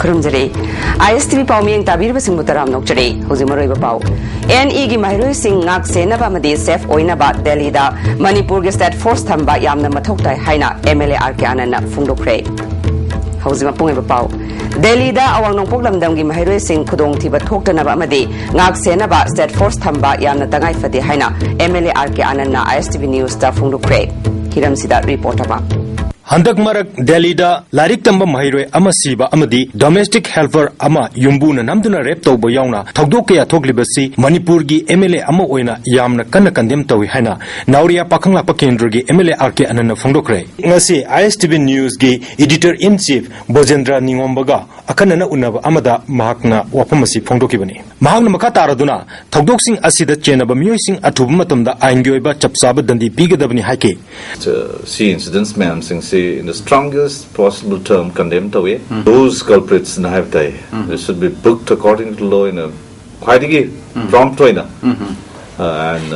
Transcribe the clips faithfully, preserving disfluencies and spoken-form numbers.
ꯈꯨꯔꯨꯝꯖꯔꯤ꯫ ꯑꯥꯏ S T V ꯄꯥꯎꯃꯤꯌꯦꯡ ꯇꯥꯕꯤꯔꯤꯕꯁꯤꯡꯕꯨ ꯇꯔꯥꯝꯅ ꯑꯣꯛꯆꯔꯤ꯫ ꯍꯧꯖꯤꯛ ꯃꯔꯨꯑꯣꯏꯕ ꯄꯥꯎ꯫ ꯑꯦꯟ ꯏꯒꯤ ꯃꯍꯩꯔꯣꯏꯁꯤꯡ ꯉꯥꯛ ꯁꯦꯟꯅꯕ ꯑꯃꯗꯤ ꯁꯦꯐ ꯑꯣꯏꯅꯕ ꯗꯦꯜꯂꯤꯗ ꯃꯅꯤꯄꯨꯔꯒꯤ ꯁ꯭ꯇꯦꯠ ꯐꯣꯔꯁ ꯊꯝꯕ ꯌꯥꯝꯅ ꯃꯊꯧ ꯇꯥꯏ ꯍꯥꯏꯅ M L A R K ꯑꯥꯅꯟꯗꯅ ꯐꯣꯡꯗꯣꯛꯈ꯭ꯔꯦ꯫ ꯍꯧꯖꯤꯛ ꯃꯄꯨꯡ ꯑꯣꯏꯕ ꯄꯥꯎ꯫ ꯗꯦꯜꯂꯤꯗ ꯑꯋꯥꯡ ꯅꯣꯡꯄꯣꯛ ꯂꯝꯗꯝꯒꯤ ꯃꯍꯩꯔꯣꯏꯁꯤꯡ ꯈꯨꯗꯣꯡꯊꯤꯕ ꯊꯣꯛꯇꯅꯕ ꯑꯃꯗꯤ ꯉꯥꯛ ꯁꯦꯟꯅꯕ ꯁ꯭ꯇꯦꯠ ꯐꯣꯔꯁ ꯊꯝꯕ ꯌꯥꯝꯅ ꯇꯉꯥꯏ ꯐꯗꯦ ꯍꯥꯏꯅ M L A R K ꯑꯥꯅꯟꯗꯅ ꯑꯥꯏ ꯑꯦꯁ ꯇꯤ ꯚꯤ ꯅ꯭ꯌꯨꯁꯇ ꯐꯣꯡꯗꯣꯛꯈ꯭ꯔꯦ꯫ ꯍꯤꯔꯝꯁꯤꯗ ꯔꯤꯄꯣꯔꯠ ꯑꯃ꯫ ꯍꯟꯗꯛ ꯃꯔꯛ ꯗꯦꯜꯂꯤꯗ ꯂꯥꯏꯔꯤꯛ ꯇꯝꯕ ꯃꯍꯩꯔꯣꯏ ꯑꯃ ꯁꯤꯕ ꯑꯃꯗꯤ ꯗꯣꯃꯦꯁꯇꯤꯛ ꯍꯦꯜꯄꯔ ꯑꯃ ꯌꯨꯝꯕꯨꯅ ꯅꯝꯗꯨꯅ ꯔꯦꯞ ꯇꯧꯕ ꯌꯥꯎꯅ ꯊꯧꯗꯣꯛ ꯀꯌꯥ ꯊꯣꯛꯂꯤꯕꯁꯤ ꯃꯅꯤꯄꯨꯔꯒꯤ ꯑꯦꯝ ꯑꯦꯜ ꯑꯦ ꯑꯃ ꯑꯣꯏꯅ ꯌꯥꯝꯅ ꯀꯟꯅ ꯀꯟꯗꯦꯝ ꯇꯧꯏ ꯍꯥꯏꯅ ꯅꯥꯎꯔꯤꯌꯥ ꯄꯥꯈꯪꯂꯥꯛꯄ ꯀꯦꯟꯗ꯭ꯔꯒꯤ M L A R K ꯑꯥꯅꯟꯗꯅ ꯐꯣꯡꯗꯣꯛꯈ꯭ꯔꯦ꯫ ꯉꯁꯤ ꯑꯥꯏ ꯑꯦꯁ ꯇꯤ ꯚꯤ ꯅ꯭ꯌꯨꯁꯀꯤ ꯏꯗꯤꯇꯔ ꯏꯟ ꯆꯤꯐ ꯕꯣꯖꯦꯟꯗ꯭ꯔ ꯅꯤꯉꯣꯝꯕꯒ ꯑꯀꯟꯅꯅ ꯎꯅꯕ ꯑꯃꯗ ꯃꯍꯥꯛꯅ ꯋꯥꯐꯝ ꯑꯁꯤ ꯐꯣꯡꯗꯣꯛꯈꯤꯕꯅꯤ꯫ ꯃꯍꯥꯛꯅ ꯃꯈꯥ ꯇꯥꯔꯗꯨꯅ ꯊꯧꯗꯣꯛꯁꯤꯡ ꯑꯁꯤꯗ ꯆꯦꯟꯅꯕ ꯃꯤꯑꯣꯏꯁꯤꯡ ꯑꯊꯨꯕ ꯃꯇꯝꯗ ꯑꯥꯏꯟꯒꯤ ꯑꯣꯏꯕ ꯆꯞ ꯆꯥꯕ ꯗꯟꯗꯤ ꯄꯤꯒꯗꯕꯅꯤ ꯍꯥꯏꯈꯤ꯫ ꯁꯤ ꯏꯟꯁꯤꯗꯦꯟꯁ ꯃꯌꯥꯝꯁꯤꯡꯁꯤ in the strongest possible term condemn ꯇꯧꯏ꯫ Those culprits ꯅ ꯍꯥꯏꯕ ꯇꯥꯏ, they should be booked according to law in a ꯈ꯭ꯋꯥꯏꯗꯒꯤ prompt ꯑꯣꯏꯅ, and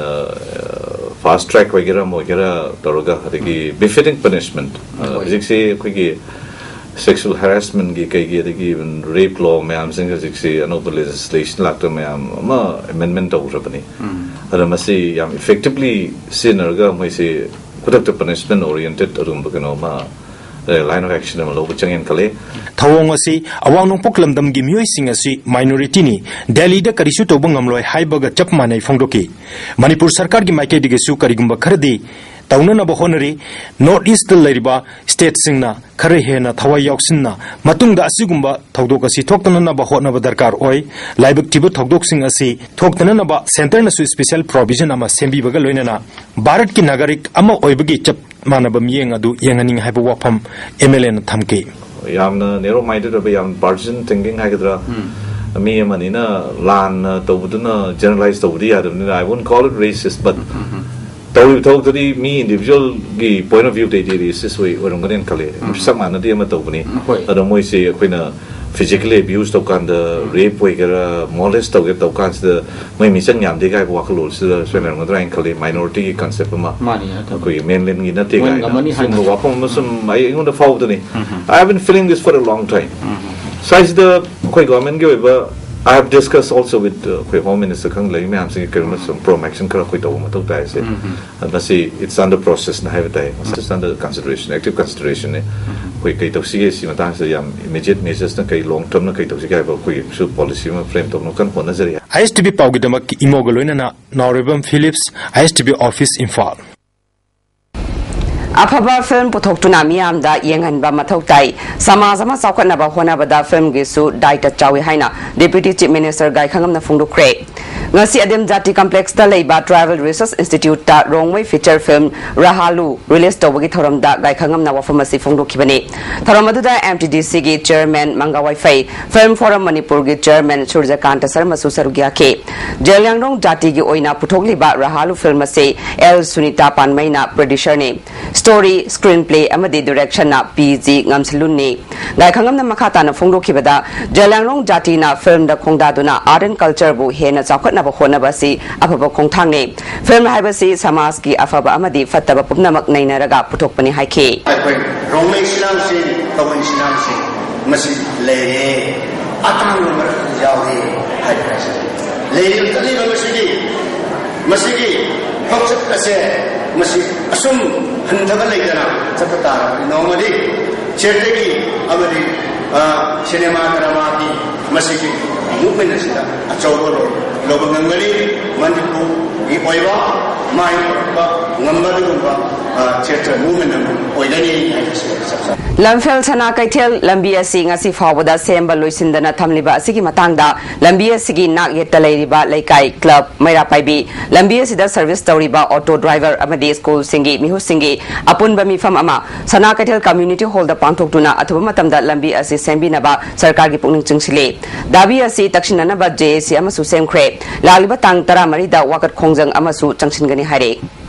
fast track ꯑꯣꯏꯒꯦꯔꯥ ꯑꯃ ꯑꯣꯏꯒꯦꯔꯥ ꯇꯧꯔꯒ, ꯑꯗꯒꯤ befitting punishment꯫ ꯍꯧꯖꯤꯛꯁꯤ ꯑꯩꯈꯣꯏꯒꯤ sexual harassment ꯀꯤ ꯀꯩꯒꯤ, ꯑꯗꯒꯤ even rape law ꯃꯌꯥꯝꯁꯤꯡ ꯍꯧꯖꯤꯛꯁꯤ ꯑꯅꯧꯕ legislation ꯂꯥꯛꯇ ꯃꯌꯥꯝ ꯑꯃ amendment ꯇꯧꯈ꯭ꯔꯕꯅꯤ꯫ ꯑꯗ ꯃꯁꯤ ꯌꯥꯝ effectively ꯁꯤꯖꯤꯟꯅꯔꯒ ꯃꯣꯏꯁꯤ ꯈꯨꯗꯛꯇ punishment oriented ꯑꯗꯨꯒꯨꯝꯕ ꯀꯩꯅꯣ ꯑꯃ, line of action ꯑꯃ ꯂꯧꯕ ꯆꯪꯉꯦꯅ ꯈꯜꯂꯤ꯫ ꯊꯧꯑꯣꯡ ꯑꯁꯤ ꯑꯋꯥꯡ ꯅꯣꯡꯄꯣꯛ ꯂꯝꯗꯝꯒꯤ ꯃꯤꯑꯣꯏꯁꯤꯡ ꯑꯁꯤ minority ꯅꯤ, ꯗꯦꯜꯂꯤꯗ ꯀꯔꯤꯁꯨ ꯇꯧꯕ ꯉꯝꯂꯣꯏ ꯍꯥꯏꯕꯒ ꯆꯞ ꯃꯥꯟꯅꯩ ꯐꯣꯡꯗꯣꯛꯈꯤ꯫ ꯃꯅꯤꯄꯨꯔ ꯁꯔꯀꯥꯔꯒꯤ ꯃꯥꯏꯀꯩꯗꯒꯤꯁꯨ ꯀꯔꯤꯒꯨꯝꯕ ꯈꯔꯗꯤ ꯇꯧꯅꯅꯕ ꯍꯣꯠꯅꯔꯤ꯫ North East ꯇ ꯂꯩꯔꯤꯕ state ꯁꯤꯡꯅ ꯈꯔ ꯍꯦꯟꯅ ꯊꯋꯥꯏ ꯌꯥꯎꯁꯤꯟꯅ ꯃꯇꯨꯡꯗ ꯑꯁꯤꯒꯨꯝꯕ ꯊꯧꯗꯣꯛ ꯑꯁꯤ ꯊꯣꯛꯇꯅꯅꯕ ꯍꯣꯠꯅꯕ ꯗꯔꯀꯥꯔ ꯑꯣꯏ꯫ ꯂꯥꯏꯕꯛ ꯊꯤꯕ ꯊꯧꯗꯣꯛꯁꯤꯡ ꯑꯁꯤ ꯊꯣꯛꯇꯅꯅꯕ centre ꯅꯁꯨ special provision ꯑꯃ ꯁꯦꯝꯕꯤꯕꯒ ꯂꯣꯏꯅꯅ ꯚꯥꯔꯠꯀꯤ ꯅꯥꯒꯔꯤꯛ ꯑꯃ ꯑꯣꯏꯕꯒꯤ ꯆꯞ ꯃꯥꯟꯅꯕ ꯃꯤꯠꯌꯦꯡ ꯑꯗꯨ ꯌꯦꯡꯍꯟꯅꯤꯡꯏ ꯍꯥꯏꯕ ꯋꯥꯐꯝ ꯑꯦꯝ ꯑꯦꯜ ꯑꯦꯅ ꯊꯝꯈꯤ꯫ ꯌꯥꯝꯅ narrow minded ꯑꯣꯏꯕ, ꯌꯥꯝ partisan thinking ꯍꯥꯏꯒꯗ꯭ꯔꯥ, ꯃꯤ ꯑꯃꯅꯤꯅ ꯂꯥꯟꯅ ꯇꯧꯕꯗꯨꯅ generalize ꯇꯧꯕꯗꯤ ꯌꯥꯗꯕꯅꯤꯅ, I won't call it racist, but ꯇꯧꯔꯤꯕ ꯊꯕꯛꯇꯨꯗꯤ ꯃꯤ individual ꯒꯤ point of view ꯗꯩꯗꯤ racist ꯑꯣꯏ ꯑꯣꯏꯔꯝꯒꯅꯤꯅ ꯈꯜꯂꯤ꯫ ꯆꯞ ꯃꯥꯟꯅꯗꯦ ꯑꯃ ꯇꯧꯕꯅꯤ꯫ ꯍꯣꯏ꯫ ꯑꯗꯣ ꯃꯣꯏꯁꯦ ꯑꯩꯈꯣꯏꯅ physically abuse ꯇꯧꯀꯥꯟꯗ, rape ꯑꯣꯏꯒꯦꯔꯥ, molest ꯇꯧꯒꯦ ꯇꯧꯀꯥꯟꯁꯤꯗ ꯃꯣꯏ ꯃꯤꯆꯪ ꯌꯥꯝꯗꯦ ꯍꯥꯏꯕ ꯋꯥꯈꯜꯂꯣꯟꯁꯤꯗ ꯁꯣꯏꯅꯔꯝꯒꯗ꯭ꯔꯥ ꯍꯥꯏꯅ ꯈꯜꯂꯤ꯫ Minority ꯒꯤ concept ꯑꯃ, ꯃꯥꯅꯤ, ꯑꯗꯨ ꯑꯩꯈꯣꯏꯒꯤ mainland ꯒꯤ ꯅꯠꯇꯦ ꯃꯣꯏ ꯀꯥꯏꯅ ꯉꯝꯃꯅꯤ ꯍꯥꯏꯅ꯫ ꯁꯤꯒꯨꯝꯕ ꯋꯥꯐꯝ ꯑꯃ ꯁꯨꯝ ꯑꯩ ꯑꯩꯉꯣꯟꯗ ꯐꯥꯎꯕꯗꯅꯤ꯫ I have been feeling this for a long time. ꯁ꯭ꯋꯥꯏꯁꯤꯗ ꯑꯩꯈꯣꯏ ꯒꯣꯔꯃꯦꯟꯒꯤ ꯑꯣꯏꯕ, I have discussed also with, uh, ꯑꯩꯈꯣꯏ ꯍꯣꯝ ꯃꯤꯅꯤꯁꯇꯔ ꯈꯪ ꯂꯩꯔꯤ ꯃꯌꯥꯝꯁꯤꯒꯤ ꯀꯔꯤꯒꯨꯝꯕ ꯁꯨꯝ ꯄ꯭ꯔꯣ ꯑꯦꯛꯁꯟ ꯈꯔ ꯑꯩꯈꯣꯏ ꯇꯧꯕ ꯃꯊꯧ ꯇꯥꯏ ꯍꯥꯏꯁꯦ꯫ ꯃꯁꯤ it's under process ꯅ ꯍꯥꯏꯕ ꯇꯥꯏ꯫ It's under consideration, active consideration ꯅꯦ꯫ ꯑꯩꯈꯣꯏ ꯀꯩ ꯇꯧꯁꯤꯒꯦ ꯁꯤ ꯃꯇꯥꯡꯁꯤꯗ ꯌꯥꯝ ꯏꯃꯤꯗꯤꯌꯦꯠ ꯃꯦꯖꯔꯁꯅ ꯀꯩ ꯂꯣꯡ ꯇꯔꯝꯅ ꯀꯩ ꯇꯧꯁꯤꯒꯦ ꯍꯥꯏꯕ ꯑꯩꯈꯣꯏꯒꯤꯁꯨ ꯄꯣꯂꯤꯁꯤ ꯑꯃ ꯐ꯭ꯔꯦꯝ ꯇꯧꯅꯕ ꯀꯟꯅ ꯍꯣꯠꯅꯖꯔꯤ꯫ ꯑꯥꯏ ꯑꯦꯁ ꯇꯤ ꯚꯤ ꯄꯥꯎꯒꯤꯗꯃꯛ ꯏꯃꯣꯒ ꯂꯣꯏꯅꯅ ꯅꯥꯎꯔꯦꯝꯕꯝ ꯐꯤꯂꯤꯞꯁ, ꯑꯥꯏ S T V office, Imphal. ꯑꯐꯕ ꯐꯤꯜꯝ ꯄꯨꯊꯣꯛꯇꯨꯅ ꯃꯤꯌꯥꯝꯗ ꯌꯦꯡꯍꯟꯕ ꯃꯊꯧ ꯇꯥꯏ꯫ ꯁꯃꯥꯖ ꯑꯃ ꯆꯥꯎꯈꯠꯅꯕ ꯍꯣꯠꯅꯕꯗ ꯐꯤꯜꯝꯒꯤꯁꯨ ꯗꯥꯏꯇ ꯆꯥꯎꯏ ꯍꯥꯏꯅ ꯗꯦꯄ꯭ꯌꯨꯇꯤ ꯆꯤꯐ ꯃꯤꯅꯤꯁꯇꯔ ꯒꯥꯏꯈꯉꯝꯅ ꯐꯣꯡꯗꯣꯛꯈ꯭ꯔꯦ꯫ ꯉꯁꯤ ꯑꯗꯤꯝ ꯖꯥꯇꯤ ꯀꯝꯄ꯭ꯂꯦꯛꯁꯇ ꯂꯩꯕ ꯇ꯭ꯔꯥꯏꯕꯦꯜ ꯔꯤꯁꯔꯁ ꯏꯟꯁꯇꯤꯇ꯭ꯌꯨꯠꯇ ꯔꯣꯡꯃꯩ ꯐꯤꯆꯔ ꯐꯤꯜꯝ ꯔꯍꯥꯂꯨ ꯔꯤꯂꯤꯁ ꯇꯧꯕꯒꯤ ꯊꯧꯔꯝꯗ ꯒꯥꯏꯈꯉꯝꯅ ꯋꯥꯐꯝ ꯑꯁꯤ ꯐꯣꯡꯗꯣꯛꯈꯤꯕꯅꯤ꯫ ꯊꯧꯔꯝ ꯑꯗꯨꯗ ꯑꯦꯝ ꯇꯤ ꯗꯤ ꯁꯤꯒꯤ chairman Manga Waiphei, film forum ꯃꯅꯤꯄꯨꯔꯒꯤ ꯆꯤꯌꯔꯃꯦꯟ ꯁꯨꯔꯖꯀꯥꯟꯇ ꯁꯔꯃꯁꯨ ꯁꯔꯨꯛ ꯌꯥꯈꯤ꯫ ꯖꯦꯂꯤꯌꯥꯡꯔꯣꯡ ꯖꯥꯇꯤꯒꯤ ꯑꯣꯏꯅ ꯄꯨꯊꯣꯛꯂꯤꯕ ꯔꯍꯥꯂꯨ ꯐꯤꯜꯝ ꯑꯁꯤ ꯑꯦꯜ ꯁꯨꯅꯤꯇꯥ ꯄꯥꯟꯃꯩꯅ ꯄ꯭ꯔꯣꯗ꯭ꯌꯨꯁꯔꯅꯤ꯫ ꯁ꯭ꯇꯣꯔꯤ, ꯁ꯭ꯀ꯭ꯔꯤꯟ ꯄ꯭ꯂꯦ ꯑꯃꯗꯤ ꯗꯤꯔꯦꯛꯁꯟꯅ ꯄꯤ ꯖꯤ ꯉꯝꯁꯂꯨꯟꯅꯤ꯫ ꯒꯥꯏꯈꯉꯝꯅ ꯃꯈꯥ ꯇꯥꯅ ꯐꯣꯡꯗꯣꯛꯈꯤꯕꯗ, ꯖꯦꯂꯤꯌꯥꯡꯔꯣꯡ ꯖꯥꯇꯤꯅ ꯐꯤꯜꯝꯗ ꯈꯣꯡꯗꯥꯗꯨꯅ ꯑꯥꯔꯠ ꯑꯦꯟ ꯀꯜꯆꯔꯕꯨ ꯍꯦꯟꯅ ꯆꯥꯎꯈꯠꯅꯕ ꯍꯣꯠꯅꯕ ꯑꯁꯤ ꯑꯐꯕ ꯈꯣꯡꯊꯥꯡꯅꯤ꯫ ꯐꯤꯜꯝ ꯍꯥꯏꯕꯁꯤ ꯁꯃꯥꯖꯀꯤ ꯑꯐꯕ ꯑꯃꯗꯤ ꯐꯠꯇꯕ ꯄꯨꯝꯅꯃꯛ ꯅꯩꯅꯔꯒ ꯄꯨꯊꯣꯛꯄꯅꯤ ꯍꯥꯏꯈꯤ꯫ ꯑꯩꯈꯣꯏ ꯔꯣꯡꯃꯩ ꯏꯆꯤꯜ ꯏꯅꯥꯎꯁꯤꯡ, ꯇꯥꯃꯤꯜ ꯏꯆꯤꯜ ꯏꯅꯥꯎꯁꯤꯡ ꯃꯁꯤ ꯂꯩꯔꯦ, ꯑꯇꯥꯡꯕ ꯃꯔꯛꯇ ꯌꯥꯎꯔꯦ ꯍꯥꯏꯕ ꯑꯁꯤ ꯂꯩꯔꯤꯕ ꯆꯠꯂꯤꯕ ꯃꯁꯤꯒꯤ, ꯃꯁꯤꯒꯤ ꯈꯣꯡꯆꯠ ꯑꯁꯦ ꯃꯁꯤ ꯑꯁꯨꯝ ꯍꯟꯊꯕ ꯂꯩꯇꯅ ꯆꯠꯄ ꯇꯥꯔꯕꯗꯤ ꯅꯣꯡꯃꯗꯤ ꯊꯤꯌꯦꯇꯔꯒꯤ ꯑꯃꯗꯤ, ꯑ, ꯁꯤꯅꯦꯃꯥ ꯗ꯭ꯔꯃꯥꯒꯤ ꯃꯁꯤꯒꯤ ꯃꯨꯚꯃꯦꯟ ꯑꯁꯤꯗ ꯑꯆꯧꯕ ꯔꯣꯜ ꯂꯧꯕ ꯉꯝꯒꯅꯤ꯫ ꯃꯅꯤꯄꯨꯔꯒꯤ ꯑꯣꯏꯕ ꯃꯥꯏ ꯄꯥꯛꯄ ꯉꯝꯕ ꯑꯗꯨꯒꯨꯝꯕ, ꯑ, ꯊꯤꯌꯦꯇꯔ ꯃꯨꯚꯃꯦꯟ ꯑꯃ ꯑꯣꯏꯒꯅꯤ ꯍꯥꯏꯕꯁꯤ ꯆꯞ ꯆꯥꯕ꯫ ꯂꯝꯐꯦꯜ ꯁꯅꯥ ꯀꯩꯊꯦꯜ ꯂꯝꯕꯤ ꯑꯁꯤ ꯉꯁꯤ ꯐꯥꯎꯕꯗ ꯁꯦꯝꯕ ꯂꯣꯏꯁꯤꯟꯗꯅ ꯊꯝꯂꯤꯕ ꯑꯁꯤꯒꯤ ꯃꯇꯥꯡꯗ ꯂꯝꯕꯤ ꯑꯁꯤꯒꯤ ꯅꯥꯛ ꯌꯦꯠꯇ ꯂꯩꯔꯤꯕ ꯂꯩꯀꯥꯏ, ꯀ꯭ꯂꯕ, ꯃꯩꯔꯥ ꯄꯥꯏꯕꯤ, ꯂꯝꯕꯤ ꯑꯁꯤꯗ ꯁꯔꯚꯤꯁ ꯇꯧꯔꯤꯕ ꯑꯣꯇꯣ ꯗ꯭ꯔꯥꯏꯚꯔ ꯑꯃꯗꯤ ꯁ꯭ꯀꯨꯜꯁꯤꯡꯒꯤ ꯃꯤꯍꯨꯠꯁꯤꯡꯒꯤ ꯑꯄꯨꯟꯕ ꯃꯤꯐꯝ ꯑꯃ ꯁꯅꯥ ꯀꯩꯊꯦꯜ ꯀꯝꯃ꯭ꯌꯨꯅꯤꯇꯤ ꯍꯣꯜꯗ ꯄꯥꯡꯊꯣꯛꯇꯨꯅ ꯑꯊꯨꯕ ꯃꯇꯝꯗ ꯂꯝꯕꯤ ꯑꯁꯤ ꯁꯦꯝꯕꯤꯅꯕ ꯁꯔꯀꯥꯔꯒꯤ ꯄꯨꯛꯅꯤꯡ ꯆꯤꯡꯁꯤꯜꯂꯤ꯫ ꯗꯥꯕꯤ ꯑꯁꯤ ꯇꯛꯁꯤꯟꯅꯅꯕ ꯖꯦ ꯑꯦ ꯁꯤ ꯑꯃꯁꯨ ꯁꯦꯝꯈ꯭ꯔꯦ꯫ ꯂꯥꯛꯂꯤꯕ ꯇꯥꯡ ꯇꯔꯥꯃꯔꯤꯗ ꯋꯥꯀꯠ ꯈꯣꯡꯖꯪ ꯑꯃꯁꯨ ꯆꯪꯁꯤꯟꯒꯅꯤ ꯍꯥꯏꯔꯦ꯫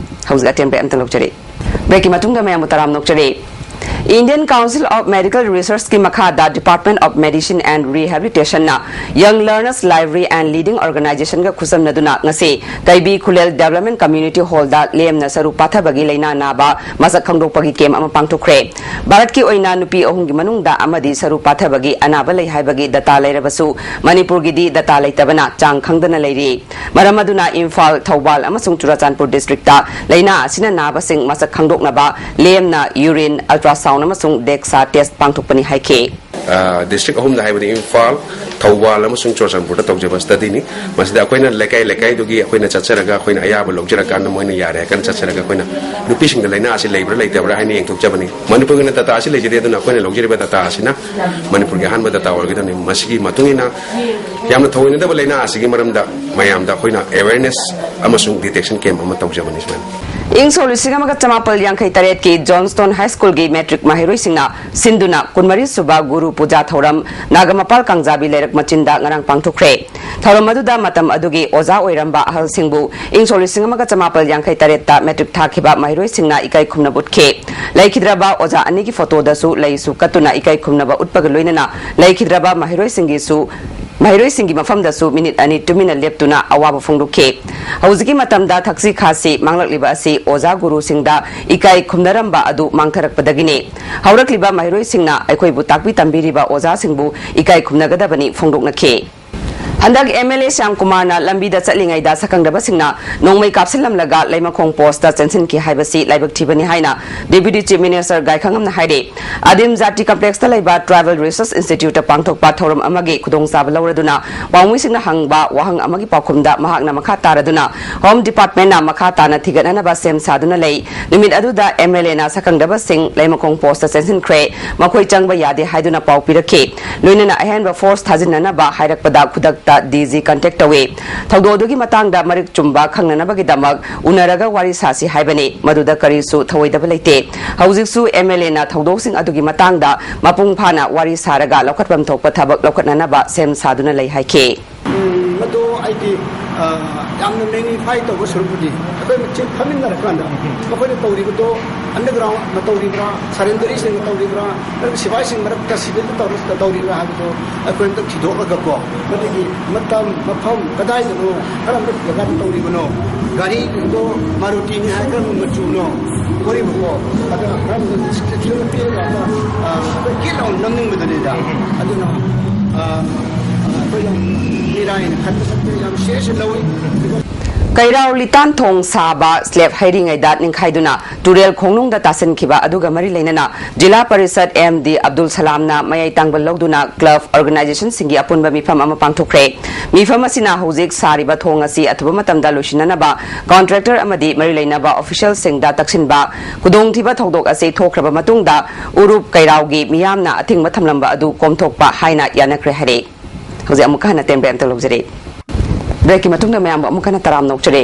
ꯍꯧꯖꯤꯛ ꯑꯇꯦꯟꯕ ꯑꯝꯇ ꯂꯧꯖꯔꯤ꯫ ꯕ꯭ꯔꯦꯛꯀꯤ ꯃꯇꯨꯡꯗ ꯃꯌꯥꯝꯕꯨ ꯇꯔꯥꯝꯅ ꯑꯣꯛꯆꯔꯤ꯫ Indian Council of Medical Research ꯀꯤ ꯃꯈꯥꯗ Department of Medicine and Rehabilitation ꯅ Young Learners Library and Leading Organization ꯒ ꯈꯨꯠꯁꯝꯅꯗꯨꯅ ꯉꯁꯤ ꯀꯩꯕꯤ ꯈꯨꯂꯦꯜ Development Community Hall ꯗ ꯂꯦꯝꯅ ꯁꯔꯨ ꯄꯥꯊꯕꯒꯤ ꯂꯥꯏꯅꯥ ꯅꯥꯕ ꯃꯁꯛ ꯈꯪꯗꯣꯛꯄꯒꯤ ꯀꯦꯝ ꯑꯃ ꯄꯥꯡꯊꯣꯛꯈ꯭ꯔꯦ꯫ ꯚꯥꯔꯠꯀꯤ ꯑꯣꯏꯅ ꯅꯨꯄꯤ ꯑꯍꯨꯝꯒꯤ ꯃꯅꯨꯡꯗ ꯑꯃꯗꯤ ꯁꯔꯨ ꯄꯥꯊꯕꯒꯤ ꯑꯅꯥꯕ ꯂꯩ ꯍꯥꯏꯕꯒꯤ ꯗꯇꯥ ꯂꯩꯔꯕꯁꯨ, ꯃꯅꯤꯄꯨꯔꯒꯤꯗꯤ ꯗꯇꯥ ꯂꯩꯇꯕꯅ ꯆꯥꯡ ꯈꯪꯗꯅ ꯂꯩꯔꯤ꯫ ꯃꯔꯝ ꯑꯗꯨꯅ ꯏꯝꯐꯥꯜ, ꯊꯧꯕꯥꯜ ꯑꯃꯁꯨꯡ ꯆꯨꯔꯥꯆꯥꯟꯄꯨꯔ district ꯇ ꯂꯥꯏꯅꯥ ꯑꯁꯤꯅ ꯅꯥꯕꯁꯤꯡ ꯃꯁꯛ ꯈꯪꯗꯣꯛꯅꯕ ꯂꯦꯝꯅ urine, ultrasound ꯑꯃꯁꯨꯡ DEXA test ꯄꯥꯡꯊꯣꯛꯄꯅꯤ ꯍꯥꯏꯈꯤ꯫ ꯑ, district ꯑꯍꯨꯝꯗ, ꯍꯥꯏꯕꯗꯤ ꯏꯝꯐꯥꯜ, ꯊꯧꯕꯥꯜ ꯑꯃꯁꯨꯡ ꯆꯨꯔꯥꯆꯥꯟꯄꯨꯔꯗ ꯇꯧꯖꯕ study ꯅꯤ꯫ ꯃꯁꯤꯗ ꯑꯩꯈꯣꯏꯅ ꯂꯩꯀꯥꯏ ꯂꯩꯀꯥꯏꯗꯨꯒꯤ ꯑꯩꯈꯣꯏꯅ ꯆꯠꯆꯔꯒ, ꯑꯩꯈꯣꯏꯅ ꯑꯌꯥꯕ ꯂꯧꯖꯔꯀꯥꯟꯗ, ꯃꯣꯏꯅ ꯌꯥꯔꯦ ꯍꯥꯏꯔꯀꯥꯟꯗ ꯆꯠꯆꯔꯒ ꯑꯩꯈꯣꯏꯅ ꯅꯨꯄꯤꯁꯤꯡꯗ ꯂꯥꯏꯅꯥ ꯑꯁꯤ ꯂꯩꯕ꯭ꯔꯥ ꯂꯩꯇꯕ꯭ꯔꯥ ꯍꯥꯏꯅ ꯌꯦꯡꯊꯣꯛꯆꯕꯅꯤ꯫ ꯃꯅꯤꯄꯨꯔꯒꯤ ꯑꯣꯏꯅ data ꯑꯁꯤ ꯂꯩꯖꯗꯦ, ꯑꯗꯨꯅ ꯑꯩꯈꯣꯏꯅ ꯂꯧꯖꯔꯤꯕ data ꯑꯁꯤꯅ ꯃꯅꯤꯄꯨꯔꯒꯤ ꯑꯍꯥꯟꯕ data ꯑꯣꯏꯒꯗꯕꯅꯤ꯫ ꯃꯁꯤꯒꯤ ꯃꯇꯨꯡ ꯏꯟꯅ ꯌꯥꯝꯅ ꯊꯑꯣꯏꯅꯗꯕ ꯂꯥꯏꯅꯥ ꯑꯁꯤꯒꯤ ꯃꯔꯝꯗ ꯃꯌꯥꯝꯗ ꯑꯩꯈꯣꯏꯅ awareness ꯑꯃꯁꯨꯡ detection camp ꯑꯃ ꯇꯧꯖꯕꯅꯤ꯫ ꯁꯨꯃꯥꯏꯅ ꯏꯪ ꯁꯣꯛ ꯂꯤꯁꯤꯡ ꯑꯃꯒ ꯆꯃꯥꯄꯜ ꯌꯥꯡꯈꯩ ꯇꯔꯦꯠꯀꯤ Johnstone High School ꯒꯤ matric ꯃꯍꯩꯔꯣꯏꯁꯤꯡꯅ ꯁꯤꯟꯗꯨꯅ ꯀꯨꯟꯃꯔꯤ ꯁꯨꯕ ꯒꯨꯔꯨ ꯄꯨꯖꯥ ꯊꯧꯔꯝ ꯅꯥꯒꯥꯃꯄꯥꯜ ꯀꯥꯡꯖꯥꯕꯤ ꯂꯩꯔꯛ ꯃꯆꯤꯟꯗ ꯉꯔꯥꯡ ꯄꯥꯡꯊꯣꯛꯈ꯭ꯔꯦ꯫ ꯊꯧꯔꯝ ꯑꯗꯨꯗ ꯃꯇꯝ ꯑꯗꯨꯒꯤ ꯑꯣꯖꯥ ꯑꯣꯏꯔꯝꯕ ꯑꯍꯜꯁꯤꯡꯕꯨ ꯏꯪ ꯁꯣꯛ ꯂꯤꯁꯤꯡ ꯑꯃꯒ ꯆꯃꯥꯄꯜ ꯌꯥꯡꯈꯩ ꯇꯔꯦꯠꯇ matric ꯊꯥꯈꯤꯕ ꯃꯍꯩꯔꯣꯏꯁꯤꯡꯅ ꯏꯀꯥꯏ ꯈꯨꯝꯅꯕ ꯎꯠꯈꯤ꯫ ꯂꯩꯈꯤꯗ꯭ꯔꯕ ꯑꯣꯖꯥ ꯑꯅꯤꯒꯤ photo ꯗꯁꯨ ꯂꯩꯁꯨ ꯀꯠꯇꯨꯅ ꯏꯀꯥꯏ ꯈꯨꯝꯅꯕ ꯎꯠꯄꯒ ꯂꯣꯏꯅꯅ ꯂꯩꯈꯤꯗ꯭ꯔꯕ ꯃꯍꯩꯔꯣꯏꯁꯤꯡꯒꯤꯁꯨ ꯃꯍꯩꯔꯣꯏꯁꯤꯡꯒꯤ ꯃꯐꯝꯗꯁꯨ minute ꯑꯅꯤ ꯇꯨꯃꯤꯟꯅ ꯂꯦꯞꯇꯨꯅ ꯑꯋꯥꯕ ꯐꯣꯡꯗꯣꯛꯈꯤ꯫ ꯍꯧꯖꯤꯛꯀꯤ ꯃꯇꯝꯗ ꯊꯛꯁꯤ ꯈꯥꯁꯤ ꯃꯥꯡꯂꯛꯂꯤꯕ ꯑꯁꯤ ꯑꯣꯖꯥ ꯒꯨꯔꯨꯁꯤꯡꯗ ꯏꯀꯥꯏ ꯈꯨꯝꯅꯔꯝꯕ ꯑꯗꯨ ꯃꯥꯡꯊꯔꯛꯄꯗꯒꯤꯅꯤ꯫ ꯍꯧꯔꯛꯂꯤꯕ ꯃꯍꯩꯔꯣꯏꯁꯤꯡꯅ ꯑꯩꯈꯣꯏꯕꯨ ꯇꯥꯛꯄꯤ ꯇꯝꯕꯤꯔꯤꯕ ꯑꯣꯖꯥꯁꯤꯡꯕꯨ ꯏꯀꯥꯏ ꯈꯨꯝꯅꯒꯗꯕꯅꯤ ꯐꯣꯡꯗꯣꯛꯅꯈꯤ꯫ ꯍꯟꯗꯛ MLA ꯁ꯭ꯌꯥꯝ ꯀꯨꯃꯥꯔꯅ ꯂꯝꯕꯤꯗ ꯆꯠꯂꯤꯉꯩꯗ ꯁꯛꯈꯪꯗꯕꯁꯤꯡꯅ ꯅꯣꯡꯃꯩ ꯀꯥꯞꯁꯤꯜꯂꯝꯂꯒ ꯂꯩꯃꯈꯣꯡ post ꯇ ꯆꯦꯟꯁꯤꯟꯈꯤ ꯍꯥꯏꯕꯁꯤ ꯂꯥꯏꯕꯛ ꯊꯤꯕꯅꯤ ꯍꯥꯏꯅ Deputy Chief Minister ꯒꯥꯏꯈꯉꯝꯅ ꯍꯥꯏꯔꯤ꯫ ꯑꯗꯤꯝ ꯖꯥꯇꯤ complex ꯇ ꯂꯩꯕ Tribal Research Institute ꯇ ꯄꯥꯡꯊꯣꯛꯄ ꯊꯧꯔꯝ ꯑꯃꯒꯤ ꯈꯨꯗꯣꯡꯆꯥꯕ ꯂꯧꯔꯗꯨꯅ ꯄꯥꯎꯃꯤꯁꯤꯡꯅ ꯍꯪꯕ ꯋꯥꯍꯪ ꯑꯃꯒꯤ ꯄꯥꯎꯈꯨꯝꯗ ꯃꯍꯥꯛꯅ ꯃꯈꯥ ꯇꯥꯔꯗꯨꯅ Home Department ꯅ ꯃꯈꯥ ꯇꯥꯅ ꯊꯤꯒꯠꯅꯅꯕ ꯁꯦꯝ ꯁꯥꯗꯨꯅ ꯂꯩ꯫ ꯅꯨꯃꯤꯠ ꯑꯗꯨꯗ MLA ꯅ ꯁꯛꯈꯪꯗꯕꯁꯤꯡ ꯂꯩꯃꯈꯣꯡ post ꯇ ꯆꯦꯟꯁꯤꯟꯈ꯭ꯔꯦ꯫ ꯃꯈꯣꯏ ꯆꯪꯕ ꯌꯥꯗꯦ ꯍꯥꯏꯗꯨꯅ ꯄꯥꯎ ꯄꯤꯔꯛꯈꯤ꯫ ꯂꯣꯏꯅꯅ ꯑꯍꯦꯟꯕ force ꯊꯥꯖꯤꯟꯅꯅꯕ ꯍꯥꯏꯔꯛꯄꯗ ꯈꯨꯗꯛꯇ D G contact ꯇꯧꯏ꯫ ꯊꯧꯗꯣꯛ ꯑꯗꯨꯒꯤ ꯃꯇꯥꯡꯗ ꯃꯔꯤꯛ ꯆꯨꯝꯕ ꯈꯪꯅꯅꯕꯒꯤꯗꯃꯛ ꯎꯅꯔꯒ ꯋꯥꯔꯤ ꯁꯥꯁꯤ ꯍꯥꯏꯕꯅꯤ꯫ ꯃꯗꯨꯗ ꯀꯔꯤꯁꯨ ꯊꯧꯑꯣꯏꯗꯕ ꯂꯩꯇꯦ꯫ ꯍꯧꯖꯤꯛꯁꯨ MLA ꯅ ꯊꯧꯗꯣꯛꯁꯤꯡ ꯑꯗꯨꯒꯤ ꯃꯇꯥꯡꯗ ꯃꯄꯨꯡ ꯐꯥꯅ ꯋꯥꯔꯤ ꯁꯥꯔꯒ ꯂꯧꯈꯠꯐꯝ ꯊꯣꯛꯄ ꯊꯕꯛ ꯂꯧꯈꯠꯅꯅꯕ ꯁꯦꯝ ꯁꯥꯗꯨꯅ ꯂꯩ ꯍꯥꯏꯈꯤ꯫ ꯎꯝ, ꯃꯗꯨ ꯑꯩꯗꯤ, ꯌꯥꯝꯅ ꯃꯦꯒꯅꯤꯐꯥꯏ ꯇꯧꯕ ꯁꯔꯨꯛꯄꯨꯗꯤ ꯑꯩꯈꯣꯏ ꯃꯁꯦꯟ ꯐꯝꯃꯤꯟꯅꯔꯀꯥꯟꯗ ꯃꯈꯣꯏꯅ ꯇꯧꯔꯤꯕꯗꯣ ꯑꯟꯗꯔꯒ꯭ꯔꯥꯎꯟꯗ ꯇꯧꯔꯤꯕ꯭ꯔꯥ, ꯁꯔꯦꯟꯗꯔꯤꯁꯤꯡꯅ ꯇꯧꯔꯤꯕ꯭ꯔꯥ, ꯅꯠꯇ꯭ꯔꯒ ꯁꯤꯐꯥꯏꯁꯤꯡ ꯃꯔꯛꯇ ꯁꯤꯚꯤꯜꯗ ꯇꯧꯔ ꯇꯧꯔꯤꯕ꯭ꯔꯥ ꯍꯥꯏꯕꯗꯣ ꯑꯩꯈꯣꯏ ꯑꯝꯇ ꯊꯤꯗꯣꯛꯑꯒꯀꯣ, ꯃꯗꯨꯒꯤ ꯃꯇꯝ, ꯃꯐꯝ ꯀꯗꯥꯏꯗꯅꯣ, ꯀꯔꯝꯕ ꯖꯒꯥꯗ ꯇꯧꯔꯤꯕꯅꯣ, ꯒꯥꯔꯤꯗꯣ ꯃꯥꯔꯨꯇꯤꯅꯤ ꯍꯥꯏ, ꯀꯔꯝꯕ ꯃꯆꯨꯅꯣ, ꯀꯣꯔꯤꯕꯀꯣ, ꯑꯗꯨꯅ ꯀꯔꯝꯕ ꯗꯤꯁꯀ꯭ꯔꯤꯞꯁꯟ ꯄꯤꯔꯒ ꯑꯩꯈꯣꯏ ꯀꯤꯠ ꯂꯥꯎꯅ ꯅꯝꯅꯤꯡꯕꯗꯨꯅꯤꯗ꯫ ꯑꯗꯨꯅ ꯑꯩꯈꯣꯏ ꯌꯥꯝ ꯃꯤꯔꯥꯏꯅ ꯈꯟꯕ ꯁꯛꯇ ꯌꯥꯝ ꯁꯤꯔꯤꯌꯁ ꯂꯧꯏ꯫ ꯀꯩꯔꯥꯎ ꯂꯤꯇꯥꯟ ꯊꯣꯡ ꯁꯥꯕ ꯁ꯭ꯂꯦꯕ ꯍꯩꯔꯤꯉꯩꯗ ꯅꯤꯡꯈꯥꯏꯗꯨꯅ ꯇꯨꯔꯦꯜ ꯈꯣꯡꯅꯨꯡꯗ ꯇꯥꯁꯤꯟꯈꯤꯕ ꯑꯗꯨꯒ ꯃꯔꯤ ꯂꯩꯅꯅ ꯖꯤꯂꯥ ꯄꯔꯤꯁꯠ ꯑꯦꯝ ꯗꯤ ꯑꯕꯗꯨꯜ ꯁꯂꯥꯝꯅ ꯃꯌꯥꯏ ꯇꯥꯡꯕ ꯂꯧꯗꯨꯅ ꯀ꯭ꯂꯕ ꯑꯣꯔꯒꯅꯥꯏꯖꯦꯁꯟꯁꯤꯡꯒꯤ ꯑꯄꯨꯟꯕ ꯃꯤꯐꯝ ꯑꯃ ꯄꯥꯡꯊꯣꯛꯈ꯭ꯔꯦ꯫ ꯃꯤꯐꯝ ꯑꯁꯤꯅ ꯍꯧꯖꯤꯛ ꯁꯥꯔꯤꯕ ꯊꯣꯡ ꯑꯁꯤ ꯑꯊꯨꯕ ꯃꯇꯝꯗ ꯂꯣꯏꯁꯤꯟꯅꯅꯕ ꯀꯣꯟꯇ꯭ꯔꯦꯛꯇꯔ ꯑꯃꯗꯤ ꯃꯔꯤ ꯂꯩꯅꯕ ꯑꯣꯐꯤꯁꯤꯌꯦꯜꯁꯤꯡꯗ ꯇꯛꯁꯤꯟꯕ, ꯈꯨꯗꯣꯡꯊꯤꯕ ꯊꯧꯗꯣꯛ ꯑꯁꯤ ꯊꯣꯛꯈ꯭ꯔꯕ ꯃꯇꯨꯡꯗ ꯎꯔꯨꯞ ꯀꯩꯔꯥꯎꯒꯤ ꯃꯤꯌꯥꯝꯅ ꯑꯊꯤꯡꯕ ꯊꯝꯂꯝꯕ ꯑꯗꯨ ꯀꯣꯝꯊꯣꯛꯄ ꯍꯥꯏꯅ ꯌꯥꯅꯈ꯭ꯔꯦ ꯍꯥꯏꯔꯦ꯫ ꯍꯧꯖꯤꯛ ꯑꯃꯨꯛꯀ ꯍꯟꯅ ꯇꯦꯟꯕꯩ ꯑꯝꯇ ꯂꯧꯖꯔꯦ꯫ ꯕ꯭ꯔꯦꯛꯀꯤ ꯃꯇꯨꯡꯗ ꯃꯌꯥꯝꯕꯨ ꯑꯃꯨꯛ ꯍꯟꯅ ꯇꯔꯥꯝꯅ ꯑꯣꯛꯆꯔꯤ꯫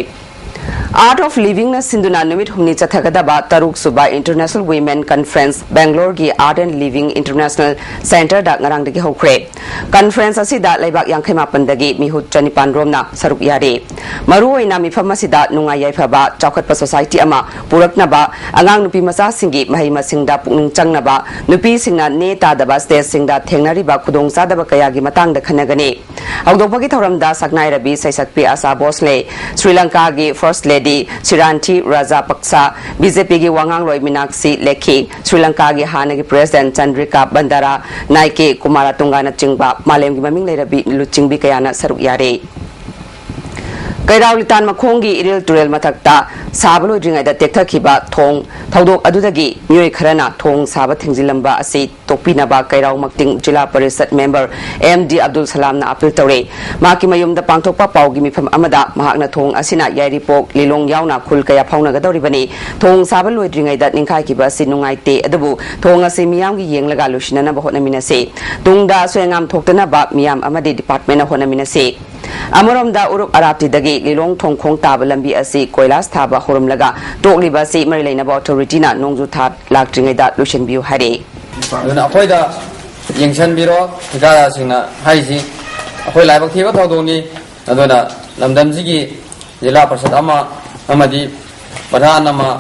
Art of Livingꯅ ꯁꯤꯟꯗꯨꯅ ꯅꯨꯃꯤꯠ ꯍꯨꯝꯅꯤ ꯆꯠꯊꯒꯗꯕ ꯇꯔꯨꯛ ꯁꯨꯕ International Women Conference ꯕꯦꯡꯒ꯭ꯂꯣꯔꯒꯤ Art and Living International Centreꯗ ꯉꯔꯥꯡꯗꯒꯤ ꯍꯧꯈ꯭ꯔꯦ꯫ ꯀꯟꯐ꯭ꯔꯦꯟꯁ ꯑꯁꯤꯗ ꯂꯩꯕꯥꯛ ꯌꯥꯡꯈꯩ ꯃꯥꯄꯟꯗꯒꯤ ꯃꯤꯍꯨꯠ ꯆꯅꯤꯄꯥꯟ ꯔꯣꯝꯅ ꯁꯔꯨꯛ ꯌꯥꯔꯤ꯫ ꯃꯔꯨꯑꯣꯏꯅ ꯃꯤꯐꯝ ꯑꯁꯤꯗ ꯅꯨꯡꯉꯥꯏ ꯌꯥꯏꯐꯕ ꯆꯥꯎꯈꯠꯄ ꯁꯣꯁꯥꯏꯇꯤ ꯑꯃ ꯄꯨꯔꯛꯅꯕ, ꯑꯉꯥꯡ ꯅꯨꯄꯤ ꯃꯆꯥꯁꯤꯡꯒꯤ ꯃꯍꯩ ꯃꯁꯤꯡꯗ ꯄꯨꯛꯅꯤꯡ ꯆꯪꯅꯕ, ꯅꯨꯄꯤꯁꯤꯡꯅ ꯅꯦ ꯇꯥꯗꯕ ꯁ꯭ꯇꯦꯖꯁꯤꯡꯗ ꯊꯦꯡꯅꯔꯤꯕ ꯈꯨꯗꯣꯡꯆꯥꯗꯕ ꯀꯌꯥꯒꯤ ꯃꯇꯥꯡꯗ ꯈꯟꯅꯒꯅꯤ꯫ ꯍꯧꯗꯣꯛꯄꯒꯤ ꯊꯧꯔꯝꯗ ꯁꯛꯅꯥꯏꯔꯕꯤ ꯁꯩꯁꯛꯄꯤ ꯑꯁꯥ ꯚꯣꯁꯂꯦ, ꯁ꯭ꯔꯤ ꯂꯪꯀꯥꯒꯤ first lady Shiranthi Rajapaksa, B J ꯄꯤꯒꯤ ꯋꯥꯉꯥꯡꯂꯣꯏ ꯃꯤꯅꯥꯛꯁꯤ ꯂꯦꯈꯤ, ꯁ꯭ꯔꯤ ꯂꯪꯀꯥꯒꯤ ꯍꯥꯟꯅꯒꯤ ꯄ꯭ꯔꯦꯁꯤꯗꯦꯟꯠ ꯆꯟꯗ꯭ꯔꯤꯀꯥ ꯕꯟꯗꯥꯔꯥ ꯅꯥꯏꯀꯦ, ꯀꯨꯃꯥꯔꯥꯇꯨꯡꯒꯥꯅꯆꯤꯡꯕ ꯃꯥꯂꯦꯝꯒꯤ ꯃꯃꯤꯡ ꯂꯩꯔꯕꯤ ꯂꯨꯆꯤꯡꯕꯤ ꯀꯌꯥꯅ ꯁꯔꯨꯛ ꯌꯥꯔꯤ꯫ ꯀꯩꯔꯥꯎ ꯂꯤꯇꯥꯟ ꯃꯈꯣꯡꯒꯤ ꯏꯔꯤꯜ ꯇꯨꯔꯦꯜ ꯃꯊꯛꯇ ꯁꯥꯕ ꯂꯣꯏꯗ꯭ꯔꯤꯉꯩꯗ ꯇꯦꯛꯊꯈꯤꯕ ꯊꯣꯡ ꯊꯧꯗꯣꯛ ꯑꯗꯨꯗꯒꯤ ꯃꯤꯑꯣꯏ ꯈꯔꯅ ꯊꯣꯡ ꯁꯥꯕ ꯊꯤꯡꯖꯤꯜꯂꯝꯕ ꯑꯁꯤ ꯇꯣꯛꯄꯤꯅꯕ Keirao Makting zila parishad member M D Abdul ꯁꯂꯥꯝꯅ ꯑꯄꯤꯜ ꯇꯧꯔꯦ꯫ ꯃꯍꯥꯛꯀꯤ ꯃꯌꯨꯝꯗ ꯄꯥꯡꯊꯣꯛꯄ ꯄꯥꯎꯒꯤ ꯃꯤꯐꯝ ꯑꯃꯗ ꯃꯍꯥꯛꯅ ꯊꯣꯡ ꯑꯁꯤꯅ ꯌꯥꯏꯔꯤꯄꯣꯛ, ꯂꯤꯂꯣꯡ ꯌꯥꯎꯅ ꯈꯨꯜ ꯀꯌꯥ ꯐꯥꯎꯅꯒꯗꯧꯔꯤꯕꯅꯤ꯫ ꯊꯣꯡ ꯁꯥꯕ ꯂꯣꯏꯗ꯭ꯔꯤꯉꯩꯗ ꯅꯤꯡꯈꯥꯏꯈꯤꯕ ꯑꯁꯤ ꯅꯨꯡꯉꯥꯏꯇꯦ, ꯑꯗꯨꯕꯨ ꯊꯣꯡ ꯑꯁꯤ ꯃꯤꯌꯥꯝꯒꯤ ꯌꯦꯡꯂꯒ ꯂꯣꯏꯁꯤꯟꯅꯅꯕ ꯍꯣꯠꯅꯃꯤꯟꯅꯁꯤ꯫ ꯇꯨꯡꯗ ꯑꯁꯣꯏ ꯑꯉꯥꯝ ꯊꯣꯛꯇꯅꯕ ꯃꯤꯌꯥꯝ ꯑꯃꯗꯤ ꯗꯤꯄꯥꯔꯠꯃꯦꯟꯅ ꯍꯣꯠꯅꯃꯤꯟꯅꯁꯤ꯫ ꯑꯃꯔꯣꯝꯗ ꯎꯔꯨꯞ ꯑꯔꯥꯞꯇꯤꯗꯒꯤ ꯂꯤꯂꯣꯡ ꯊꯣꯡꯈꯣꯡ ꯇꯥꯕ ꯂꯝꯕꯤ ꯑꯁꯤ ꯀꯣꯏꯂꯥꯁ ꯊꯥꯕ ꯍꯧꯔꯝꯂꯒ ꯇꯣꯛꯂꯤꯕ ꯑꯁꯤ ꯃꯔꯤ ꯂꯩꯅꯕ ꯑꯣꯊꯣꯔꯤꯇꯤꯅ ꯅꯣꯡꯖꯨ ꯊꯥ ꯂꯥꯛꯇ꯭ꯔꯤꯉꯩꯗ ꯂꯣꯏꯁꯤꯟꯕꯤꯌꯨ ꯍꯥꯏꯔꯤ꯫ ꯑꯗꯨꯅ ꯑꯩꯈꯣꯏꯗ ꯌꯦꯡꯁꯤꯟꯕꯤꯔꯣ꯫ ꯊꯤꯀꯥꯗꯥꯔꯁꯤꯡꯅ ꯍꯥꯏꯔꯤꯁꯤ ꯑꯩꯈꯣꯏ ꯂꯥꯏꯕꯛ ꯊꯤꯕ ꯊꯧꯗꯣꯛꯅꯤ꯫ ꯑꯗꯨꯅ ꯂꯝꯗꯝꯁꯤꯒꯤ ꯖꯤꯂꯥ ꯄꯔꯤꯁꯠ ꯑꯃ ꯑꯃꯗꯤ ꯄ꯭ꯔꯙꯥꯟ ꯑꯃ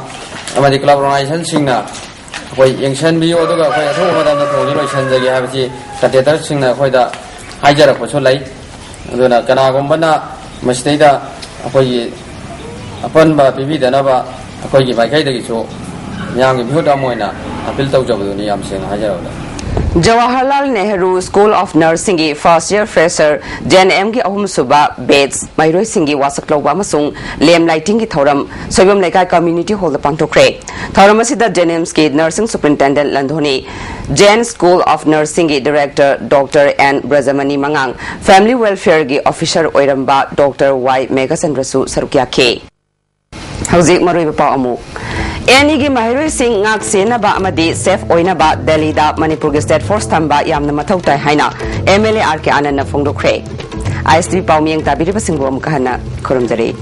ꯑꯃꯗꯤ ꯀ꯭ꯂꯕ ꯑꯣꯔꯒꯅꯥꯏꯖꯦꯁꯟꯁꯤꯡꯅ ꯑꯩꯈꯣꯏ ꯌꯦꯡꯁꯤꯟꯕꯤꯌꯨ, ꯑꯗꯨꯒ ꯑꯩꯈꯣꯏ ꯑꯊꯨꯕ ꯃꯇꯝꯗ ꯊꯣꯡꯁꯤ ꯂꯣꯏꯁꯤꯟꯖꯒꯦ ꯍꯥꯏꯕꯁꯤ ꯀꯟꯇ꯭ꯔꯦꯛꯇꯔꯁꯤꯡꯅ ꯑꯩꯈꯣꯏꯗ ꯍꯥꯏꯖꯔꯛꯄꯁꯨ ꯂꯩ꯫ ꯑꯗꯨꯅ ꯀꯅꯥꯒꯨꯝꯕꯅ ꯃꯁꯤꯗꯩꯗ ꯑꯩꯈꯣꯏꯒꯤ ꯑꯄꯟꯕ ꯄꯤꯕꯤꯗꯅꯕ ꯑꯩꯈꯣꯏꯒꯤ ꯃꯥꯏꯀꯩꯗꯒꯤꯁꯨ ꯃꯤꯌꯥꯝꯒꯤ ꯃꯤꯍꯨꯠ ꯑꯃ ꯑꯣꯏꯅ ꯑꯄꯤꯜ ꯇꯧꯖꯕꯗꯨꯅꯤ, ꯌꯥꯝ ꯁꯦꯡꯅ ꯍꯥꯏꯖꯔꯕꯗ꯫ Jawaharlal Nehru School of Nursingꯒꯤ first year fresher J N Mꯒꯤ ꯑꯍꯨꯝꯁꯨꯕ batch ꯃꯍꯩꯔꯣꯏꯁꯤꯡꯒꯤ ꯋꯥꯁꯛ ꯂꯧꯕ ꯑꯃꯁꯨꯡ lamp lightingꯒꯤ ꯊꯧꯔꯝ ꯁꯣꯏꯕꯝ ꯂꯩꯀꯥꯏ community hallꯗ ꯄꯥꯡꯊꯣꯛꯈ꯭ꯔꯦ꯫ ꯊꯧꯔꯝ ꯑꯁꯤꯗ J N Mꯒꯤ nursing superintendent ꯂꯟꯗꯣꯅꯤ, Jain School of Nursingꯒꯤ director Doctor N Brajamani ꯃꯉꯥꯡ, family welfareꯒꯤ officer ꯑꯣꯏꯔꯝꯕ Doctor Y ꯃꯦꯘꯆꯟꯗ꯭ꯔꯁꯨ ꯁꯔꯨꯛ ꯌꯥꯈꯤ꯫ ꯍꯧꯖꯤꯛ ꯃꯔꯨꯑꯣꯏꯕ ꯄꯥꯎ ꯑꯃꯨꯛ꯫ ꯑꯦꯅꯤꯒꯤ ꯃꯍꯩꯔꯣꯏꯁꯤꯡ ꯉꯥꯛ ꯁꯦꯟꯅꯕ ꯑꯃꯗꯤ safe ꯑꯣꯏꯅꯕ ꯗꯦꯜꯂꯤꯗ ꯃꯅꯤꯄꯨꯔꯒꯤ state force ꯊꯝꯕ ꯌꯥꯝꯅ ꯃꯊꯧ ꯇꯥꯏ ꯍꯥꯏꯅ M L A R K ꯑꯥꯅꯟꯗꯅ ꯐꯣꯡꯗꯣꯛꯈ꯭ꯔꯦ꯫ I S T V ꯄꯥꯎꯃꯤ ꯇꯥꯕꯤꯔꯤꯕꯁꯤꯡꯕꯨ ꯑꯃꯨꯛ ꯍꯟꯅ ꯈꯨꯔꯨꯝꯖꯔꯤ꯫